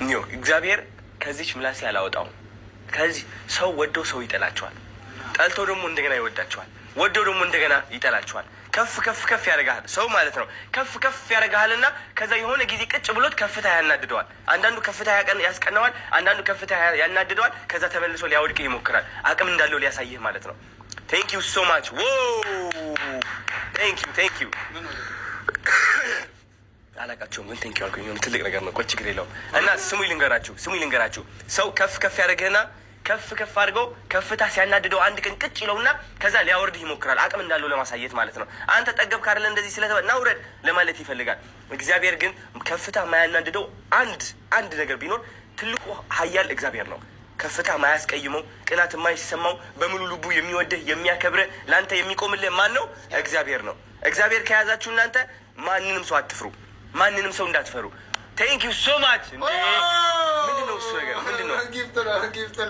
ኒውዮርክ። እግዚአብሔር ከዚች ምላሴ አላወጣውም። ከዚህ ሰው ወዶ ሰው ይጠላቸዋል፣ ጠልቶ ደግሞ እንደገና ይወዳቸዋል፣ ወዶ ደግሞ እንደገና ይጠላቸዋል። ከፍ ከፍ ከፍ ያደርግሃል ሰው ማለት ነው። ከፍ ከፍ ያደርግሃልና ከዛ የሆነ ጊዜ ቅጭ ብሎት ከፍታ ያናድደዋል። አንዳንዱ ከፍታ ያስቀናዋል፣ አንዳንዱ ከፍታ ያናድደዋል። ከዛ ተመልሶ ሊያወድቅህ ይሞክራል። አቅም እንዳለው ሊያሳይህ ማለት ነው። Thank you so much. Thank you, thank you። አላቃቸውም ግን thank you አልኩኝ። የሆነ ትልቅ ነገር ነው። ቆይ ችግር የለውም። እና ስሙኝ ልንገራችሁ፣ ስሙኝ ልንገራችሁ። ሰው ከፍ ከፍ ያደርግህና ከፍ ከፍ አድርገው ከፍታ ሲያናድደው አንድ ቀን ቅጭ ይለውና ከዛ ሊያወርድህ ይሞክራል። አቅም እንዳለው ለማሳየት ማለት ነው። አንተ ጠገብ ካደለ እንደዚህ ስለተባ ና ውረድ ለማለት ይፈልጋል። እግዚአብሔር ግን ከፍታ ማያናድደው አንድ አንድ ነገር ቢኖር ትልቁ ኃያል እግዚአብሔር ነው። ከፍታ ማያስቀይመው፣ ቅናት የማይሰማው፣ በሙሉ ልቡ የሚወድህ፣ የሚያከብርህ፣ ለአንተ የሚቆምልህ ማን ነው? እግዚአብሔር ነው። እግዚአብሔር ከያዛችሁ እናንተ ማንንም ሰው አትፍሩ። ማንንም ሰው እንዳትፈሩ። Thank you so much። ምንድን ነው እሱ ነገር ምንድን ነው? Gift ነው፣ gift ነው።